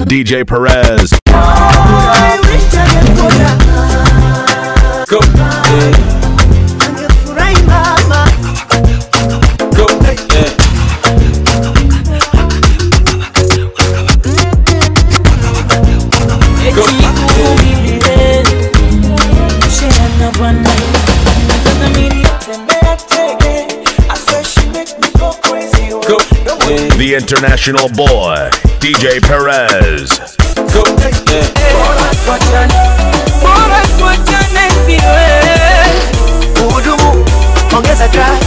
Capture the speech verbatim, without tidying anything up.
D J Perez. Go. Go. The international boy, D J Perez. Go. Ongeza try.